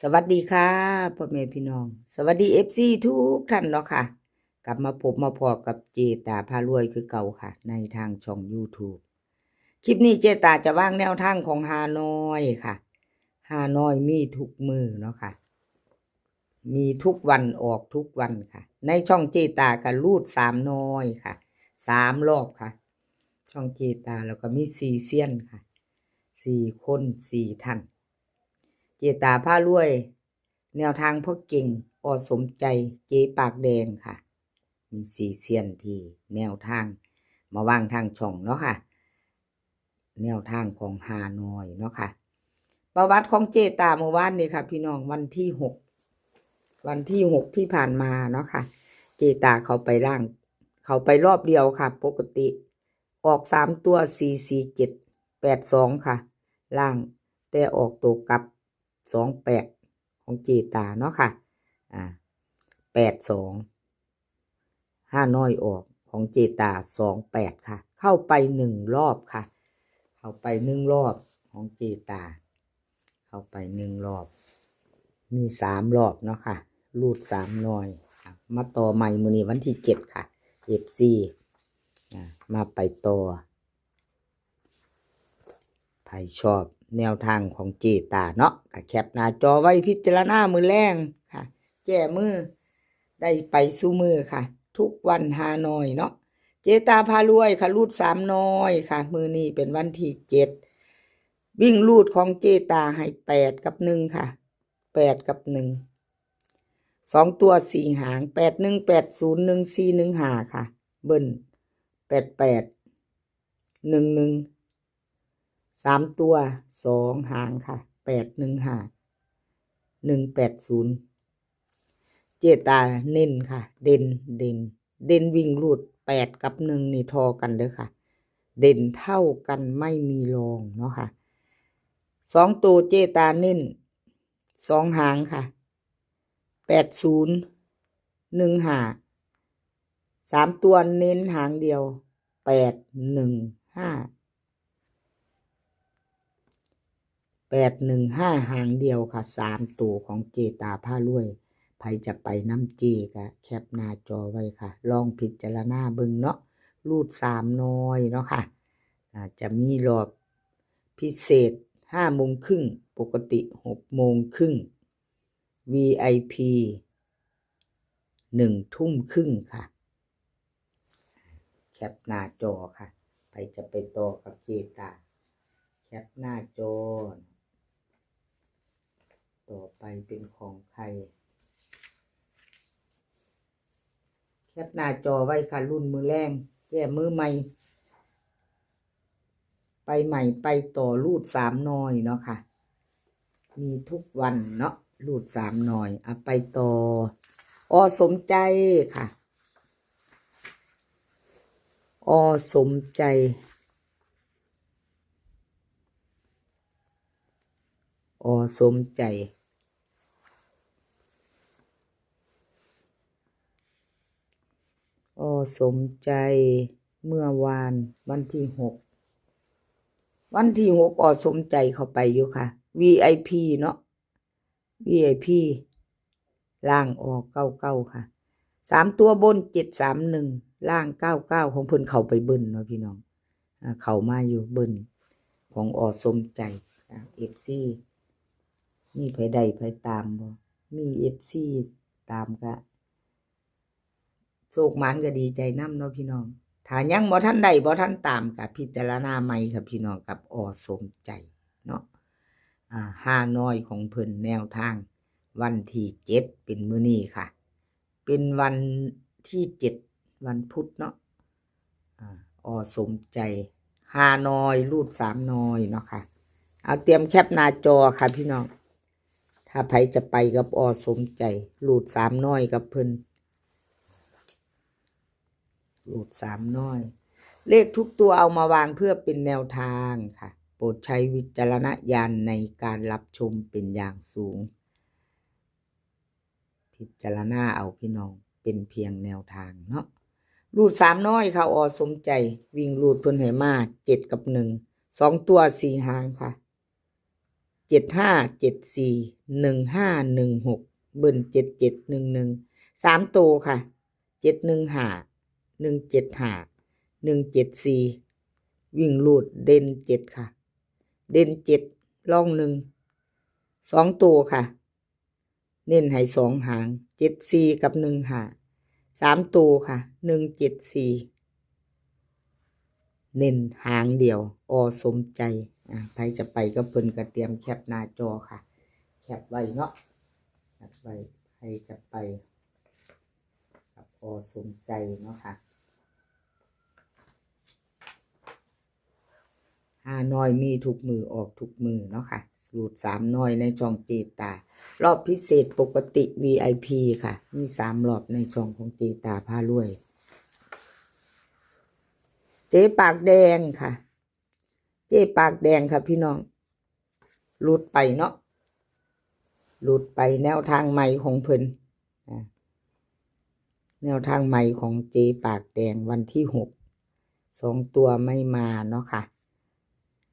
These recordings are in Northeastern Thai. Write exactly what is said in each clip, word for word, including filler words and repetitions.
สวัสดีค่ะ พ่อแม่พี่น้อง สวัสดี เอฟซี ทุกท่านเนาะค่ะ กลับมาพบมาพ้อกับเจตาพารวยคือเก่าค่ะ ในทางช่อง YouTube คลิปนี้เจตาจะวางแนวทางของฮานอยค่ะ ฮานอยมีทุกมื้อเนาะค่ะ มีทุกวันออกทุกวันค่ะ ในช่องเจตาก็รูดสามนอยค่ะ สามรอบค่ะ ช่องเจตาแล้วก็มีสี่เซียนค่ะ สี่คนสี่ท่าน เจตาพารวย แนวทางพ่อเก่ง อ.สมใจ เจ๊ปากแดงค่ะ มีสี่เซียนที่แนวทาง มาวางทางช่องเนาะค่ะ แนวทางของฮานอยเนาะค่ะ ประวัติของเจตาเมื่อวานนี้ค่ะ พี่น้อง วันที่หก วันที่หกที่ผ่านมาเนาะค่ะ เจตาเข้าไปล่าง เข้าไปรอบเดียวค่ะ ปกติ ออกสามตัว สี่สี่เจ็ด แปดสองค่ะ ล่าง แต่ออกตัวกลับ สองแปด ของเจตาเนาะค่ะ อ่า แปดสอง ฮานอยออกของเจตา สองแปดค่ะ เข้าไปหนึ่งรอบค่ะ เข้าไปหนึ่งรอบของเจตา เข้าไปหนึ่งรอบ มีสามรอบเนาะค่ะ รูดสามนอย อ่ะ มาต่อใหม่มื้อนี้วันที่เจ็ดค่ะ เอฟซี อ่ะ มาไปต่อ ไผชอบแนวทางของเจตาเนาะ ก็แคปหน้าจอไว้พิจารณามื้อแลงค่ะ แก้มือ ได้ไปสู่มื้อค่ะ ทุกวันฮานอยเนาะ เจตาพารวยค่ะ รูดสามนอยค่ะ มื้อนี้เป็นวันที่เจ็ด วิ่งรูดของเจตาให้แปดกับหนึ่งค่ะ แปดกับหนึ่ง สองตัวสี่หาง แปดหนึ่ง แปดศูนย์ หนึ่งสี่ หนึ่งห้าค่ะ เบิ้ล แปดแปด หนึ่งหนึ่ง สามตัวสองหางค่ะ แปดหนึ่งห้า หนึ่งแปดศูนย์ เจตาเน้นค่ะ เด่น เด่น เด่นวิ่งรูดแปดกับหนึ่งนี่ทอกันเด้อค่ะ เด่นเท่ากันไม่มีรองเนาะค่ะ สองตัวเจตาเน้น สองหางค่ะ แปดศูนย์ หนึ่งห้า สามตัวเน้นหางเดียว แปดหนึ่งห้า แปดหนึ่งห้า หางเดียวค่ะ สามตัวของเจตาพารวย ไผจะไปนำเจก็แคปหน้าจอไว้ค่ะ ลองพิจารณาเบิ่งเนาะ รูดสามนอยเนาะค่ะ อ่า จะมีรอบพิเศษห้าโมงครึ่ง ปกติหกโมงครึ่ง วีไอพี หนึ่งทุ่มครึ่งค่ะ แคปหน้าจอค่ะ ไผจะไปต่อกับเจตา แคปหน้าจอ ต่อไปเป็นของใคร แคปหน้าจอไว้ค่ะ รุ่นมือแลง แก้มือใหม่ ไปใหม่ไปต่อ รูดสามนอยเนาะค่ะ มีทุกวันเนาะ รูดสามนอย อ่ะ ไปต่อ อ.สมใจค่ะ อ.สมใจ อ.สมใจ อ.สมใจ เมื่อวานวันที่หก วันที่หก อ.สมใจเข้าไปอยู่ค่ะ วีไอพี เนาะ วีไอพี ล่างออกเก้าเก้าค่ะ สามตัวบน เจ็ดสามหนึ่ง ล่าง เก้าเก้า ของเพิ่นเข้าไปเบิ้ลเนาะพี่น้อง อ่า เข้ามาอยู่เบิ้ลของ อ.สมใจ อ่า เอฟซี มีไผได้ไผตามบ่ มีเอฟซีตามก็ โชคหมานก็ดีใจนำเนาะพี่น้อง ถ้ายังบ่ทันได้บ่ทันตามก็พิจารณาใหม่ค่ะพี่น้อง กับ อ.สมใจ เนาะ อ่า ฮานอยของเพิ่นแนวทาง วันที่เจ็ดเป็นมื้อนี้ค่ะ เป็นวันที่เจ็ด วันพุธเนาะ อ่า อ.สมใจ ฮานอย รูดสามนอยเนาะค่ะ เอาเตรียมแคปหน้าจอค่ะพี่น้อง ถ้าไผจะไปกับ อ.สมใจ รูดสามนอยกับเพิ่น รูดสามนอย เลขทุกตัวเอามาวางเพื่อเป็นแนวทางค่ะ โปรดใช้วิจารณญาณในการรับชมเป็นอย่างสูง พิจารณาเอาพี่น้อง เป็นเพียงแนวทางเนาะ รูดสามนอยค่ะ อ.สมใจ วิ่งรูดเพิ่นให้มา เจ็ดกับหนึ่ง สองตัวสี่หางค่ะ เจ็ดห้าเจ็ดสี่ หนึ่งห้าหนึ่งหก เบิ้ล เจ็ดเจ็ดหนึ่งหนึ่ง สามตัวค่ะ เจ็ดหนึ่งห้า หนึ่งเจ็ดห้า หนึ่งเจ็ดสี่ วิ่งรูดเด่นเจ็ดค่ะ เด่นเจ็ด รองหนึ่ง สองตัวค่ะ เน้นให้สองหาง เจ็ดสี่ กับ หนึ่งห้า สามตัวค่ะ หนึ่งเจ็ดสี่ เน้นหางเดียว อ.สมใจ อ่า ใครจะไปก็เพิ่นก็เตรียมแคปหน้าจอค่ะ แคปไว้เนาะ แคปไว้ ใครจะไปกับ อ.สมใจเนาะค่ะ ห้าหน่วยมีทุกมือออกทุกมือเนาะค่ะ รูดสามหน่วยในช่องเจตา รอบพิเศษปกติ วีไอพี ค่ะ มีสามรอบในช่องของเจตาพารวย เจ๊ปากแดงค่ะ เจ๊ปากแดงค่ะพี่น้อง รูดไปเนาะ รูดไปแนวทางใหม่ของเพิ่น อ่า แนวทางใหม่ของเจ๊ปากแดงวันที่หก สองตัวไม่มาเนาะค่ะ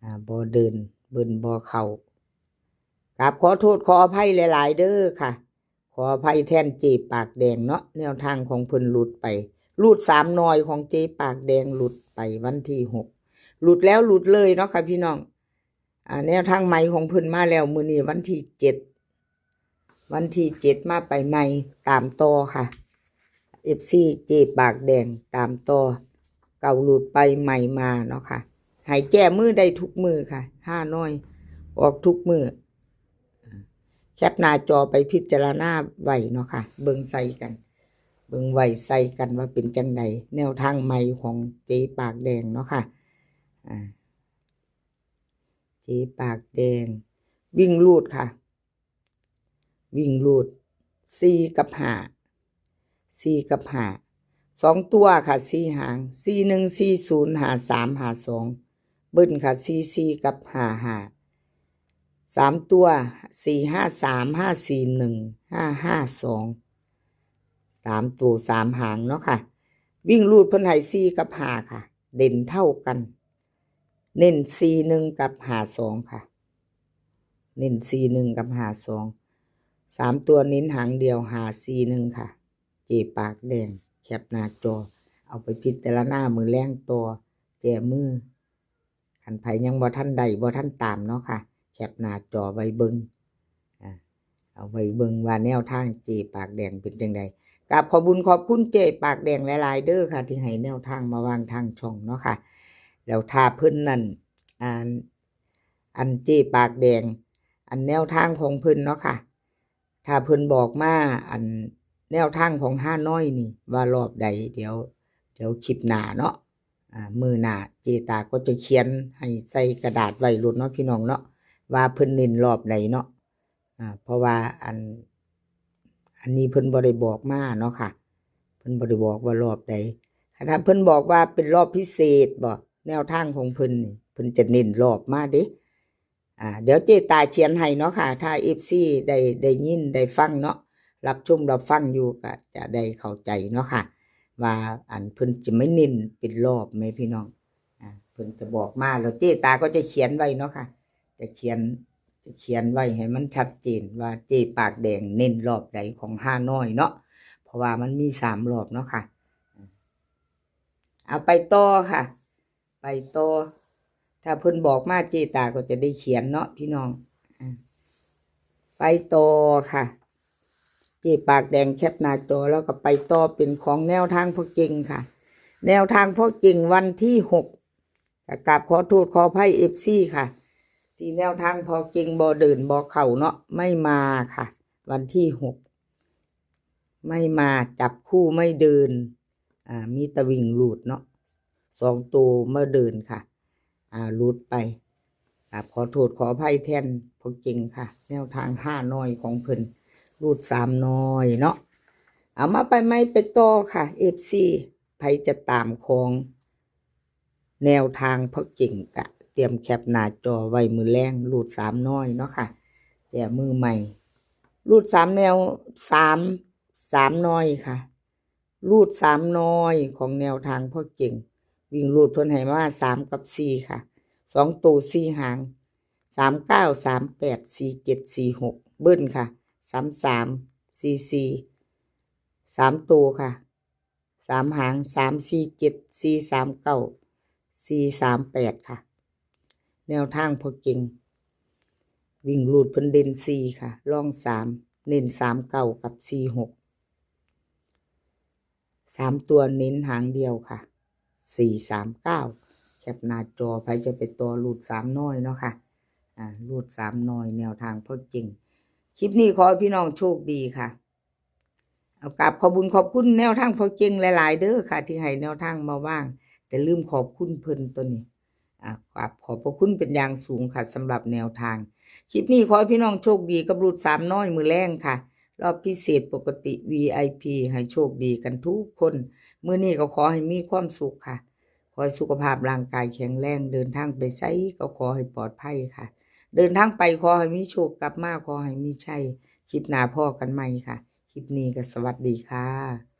อ่า บ่เดิน เบิ้ลบ่เข้า กราบขอโทษขออภัยหลายๆเด้อค่ะ ขออภัยแทนเจ๊ปากแดงเนาะ แนวทางของเพิ่นรูดไป รูดสามหน่วยของเจ๊ปากแดงรูดไปวันที่หก รูดแล้วรูดเลยเนาะค่ะพี่น้อง อ่า แนวทางใหม่ของเพิ่นมาแล้ว มื้อนี้วันที่เจ็ด วันที่เจ็ดมาไปใหม่ ตามต่อค่ะ เอฟซี เจ๊ปากแดงตามต่อ เก่ารูดไปใหม่มาเนาะค่ะ ให้แก้มือได้ทุกมือค่ะ ห้าหน่วย ออกทุกมือ แคปหน้าจอไปพิจารณาไว้เนาะค่ะ เบิ่งใส่กัน เบิ่งไว้ใส่กันว่าเป็นจังใด แนวทางใหม่ของเจ๊ปากแดงเนาะค่ะ อ่า เจ๊ปากแดง วิ่งรูดค่ะ วิ่งรูด สี่ กับ ห้า สี่ กับ ห้า สองตัวค่ะ สี่ หาง สี่ หนึ่ง สี่ ศูนย์ ห้า สาม ห้า สอง เบิ้ลค่ะ สี่ สี่ กับ ห้า ห้า สามตัว สี่ ห้า สาม ห้า สี่ หนึ่ง ห้า ห้า สอง สามตัว สาม หางเนาะค่ะ วิ่งรูดเพิ่นให้ สี่ กับ ห้า ค่ะ เด่นเท่ากัน เน้น สี่ หนึ่ง กับ ห้า สอง ค่ะ เน้น สี่ หนึ่ง กับ ห้า สอง สามตัวเน้นหางเดียว ห้า สี่ หนึ่ง ค่ะ เจ๊ปากแดง แคปหน้าจอ เอาไปพิจารณามื้อแลงต่อ แก้มือ คันไผยังบ่ทันได้ บ่ทันตามเนาะค่ะ แคปหน้าจอไว้เบิ่ง อ่า เอาไว้เบิ่งว่าแนวทางเจ๊ปากแดงเป็นจังใด กราบขอบบุญขอบคุณเจ๊ปากแดงหลายๆเด้อค่ะ ที่ให้แนวทางมาวางทางช่องเนาะค่ะ แล้วถ้าเพิ่นนั่น อ่า อันเจ๊ปากแดง อันแนวทางของเพิ่นเนาะค่ะ ถ้าเพิ่นบอกมา อันแนวทางของห้าหน่วยนี่ ว่ารอบใด เดี๋ยว เดี๋ยวคลิปหน้าเนาะ อ่า มื้อหน้าเจ๊ตาก็จะเขียนให้ใส่กระดาษไว้โลดเนาะพี่น้องเนาะ ว่าเพิ่นเน้นรอบใดเนาะ อ่า เพราะว่าอัน อันนี้เพิ่นบ่ได้บอกมาเนาะค่ะ เพิ่นบ่ได้บอกว่ารอบใด ถ้าเพิ่นบอกว่าเป็นรอบพิเศษบ่ แนวทางของเพิ่นนี่ เพิ่นจะเน้นรอบมาเด้ อ่า เดี๋ยวเจ๊ตาเขียนให้เนาะค่ะ ถ้าเอฟซีได้ ได้ยินได้ฟังเนาะ รับชมรับฟังอยู่ก็จะได้เข้าใจเนาะค่ะ ว่าอันเพิ่นจะไม่เน้นเป็นรอบแม่พี่น้อง อ่า เพิ่นจะบอกมา แล้วเจ๊ตาก็จะเขียนไว้เนาะค่ะ จะเขียน จะเขียนไว้ให้มันชัดเจนว่าเจ๊ปากแดงเน้นรอบใดของห้าหน่วยเนาะ เพราะว่ามันมีสามรอบเนาะค่ะ เอาไปต่อค่ะ ไปต่อ ถ้าเพิ่นบอกมาเจ๊ตาก็จะได้เขียนเนาะพี่น้อง อ่า ไปต่อค่ะ เจ๊ปากแดงแคปหน้าจอแล้วก็ไปต่อเป็นของแนวทางพ่อเก่งค่ะ แนวทางพ่อเก่งวันที่หก ก็กราบขอโทษขออภัยเอฟซีค่ะ ที่แนวทางพ่อเก่งบ่เดินบ่เข้าเนาะ ไม่มาค่ะ วันที่หก ไม่มา จับคู่ไม่เดิน อ่า มีแต่วิ่งรูดเนาะ สองตัวมาเดินค่ะ อ่า รูดไป กราบขอโทษขออภัยแทนพ่อเก่งค่ะ แนวทางห้าหน่วยของเพิ่น รูดสามหน่วยเนาะ เอามาไปไม่ไปต่อค่ะ เอฟซี ไผจะตามของแนวทางพ่อเก่งก็เตรียมแคปหน้าจอไว้มื้อแลง รูดสามหน่วยเนาะค่ะ แก้มือใหม่ รูดสามแนว สาม สามหน่วยค่ะ รูดสามหน่วยของแนวทางพ่อเก่ง วิ่งรูดเพิ่นให้มาสามกับสี่ค่ะ สองตัวสี่หาง สามเก้า สามแปด สี่เจ็ด สี่หก เบิ้ลค่ะ สามสาม สี่สี่ สามตัวค่ะ สามหาง สามสี่เจ็ด สี่สามเก้า สี่สามแปด ค่ะ แนวทางพ่อเก่ง วิ่งรูดเพิ่นเด่นสี่ค่ะ รองสาม เน้นสามเก้ากับสี่หก สามตัวเน้นหางเดียวค่ะ สี่สามเก้า แคปหน้าจอ ไผจะไปต่อรูดสามน้อยเนาะค่ะ อ่า รูดสามน้อย แนวทางพ่อเก่ง คลิปนี้ขอให้พี่น้องโชคดีค่ะ เอากราบขอบบุญขอบคุณแนวทางพ่อเก่งหลายๆเด้อค่ะ ที่ให้แนวทางมาว่าง แต่ลืมขอบคุณเพิ่นตัวนี้ อ่ากราบขอบพระคุณเป็นอย่างสูงค่ะ สำหรับแนวทาง คลิปนี้ขอให้พี่น้องโชคดีกับรูดสามน้อยมื้อแลงค่ะ รอบพิเศษปกติ วีไอพี ให้โชคดีกันทุกคน มื้อนี้ก็ขอให้มีความสุขค่ะ ขอให้สุขภาพร่างกายแข็งแรง เดินทางไปไสก็ขอให้ปลอดภัยค่ะ เดินทางไปขอให้มีโชค กลับมาขอให้มีชัย คลิปหน้าพ้อกันใหม่ค่ะ คลิปนี้ก็สวัสดีค่ะ